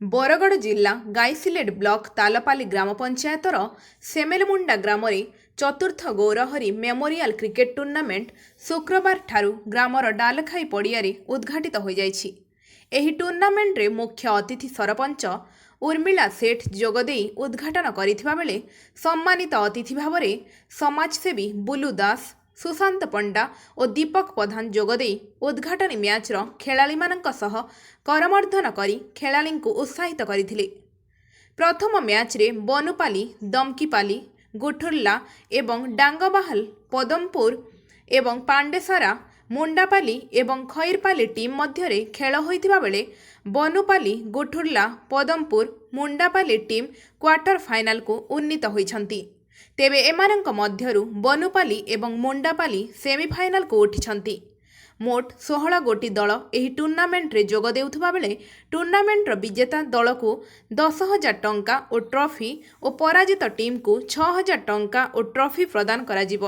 ବରଗଡ଼ ଜିଲ୍ଲା ଗାଇସିଲେଟ ବ୍ଲକ ତାଲପାଲି ଗ୍ରାମ ପଞ୍ଚାୟତର ସେମେଲମୁଣ୍ଡା ଗ୍ରାମରେ ଚତୁର୍ଥ ଗୌରହରି ମେମୋରିଆଲ କ୍ରିକେଟ ଟୁର୍ଣ୍ଣାମେଣ୍ଟ ଶୁକ୍ରବାରଠାରୁ ଗ୍ରାମର ଡାଲଖାଇ ପଡ଼ିଆରେ ଉଦ୍ଘାଟିତ ହୋଇଯାଇଛି। ଏହି ଟୁର୍ଣ୍ଣାମେଣ୍ଟରେ ମୁଖ୍ୟ ଅତିଥି ସରପଞ୍ଚ ଉର୍ମିଳା ସେଠ ଯୋଗଦେଇ ଉଦ୍ଘାଟନ କରିଥିବା ବେଳେ ସମ୍ମାନିତ ଅତିଥି ଭାବରେ ସମାଜସେବୀ ବୁଲୁ ଦାସ, ସୁଶାନ୍ତ ପଣ୍ଡା ଓ ଦୀପକ ପ୍ରଧାନ ଯୋଗଦେଇ ଉଦ୍ଘାଟନୀ ମ୍ୟାଚ୍ର ଖେଳାଳିମାନଙ୍କ ସହ କରମର୍ଦ୍ଦନ କରି ଖେଳାଳିଙ୍କୁ ଉତ୍ସାହିତ କରିଥିଲେ। ପ୍ରଥମ ମ୍ୟାଚ୍ରେ ବନୁପାଲି ଦମକିପାଲି, ଗୁଠୁର୍ଲା ଏବଂ ଡାଙ୍ଗବାହାଲ ପଦମପୁର ଏବଂ ପାଣ୍ଡେସାରା ମୁଣ୍ଡାପାଲି ଏବଂ ଖଇରପାଲି ଟିମ୍ ମଧ୍ୟରେ ଖେଳ ହୋଇଥିବା ବେଳେ ବନୁପାଲି, ଗୁଠୁର୍ଲା, ପଦମପୁର, ମୁଣ୍ଡାପାଲି ଟିମ୍ କ୍ୱାର୍ଟର ଫାଇନାଲକୁ ଉନ୍ନୀତ ହୋଇଛନ୍ତି। ତେବେ ଏମାନଙ୍କ ମଧ୍ୟରୁ ବନୁପାଲି ଏବଂ ମୁଣ୍ଡାପାଲି ସେମିଫାଇନାଲକୁ ଉଠିଛନ୍ତି। ମୋଟ 16 ଗୋଟି ଦଳ ଏହି ଟୁର୍ଣ୍ଣାମେଣ୍ଟରେ ଯୋଗ ଦେଉଥିବା ବେଳେ ଟୁର୍ଣ୍ଣାମେଣ୍ଟର ବିଜେତା ଦଳକୁ 10,000 ଟଙ୍କା ଓ ଟ୍ରଫି ଓ ପରାଜିତ ଟିମ୍କୁ 6,000 ଟଙ୍କା ଓ ଟ୍ରଫି ପ୍ରଦାନ କରାଯିବ।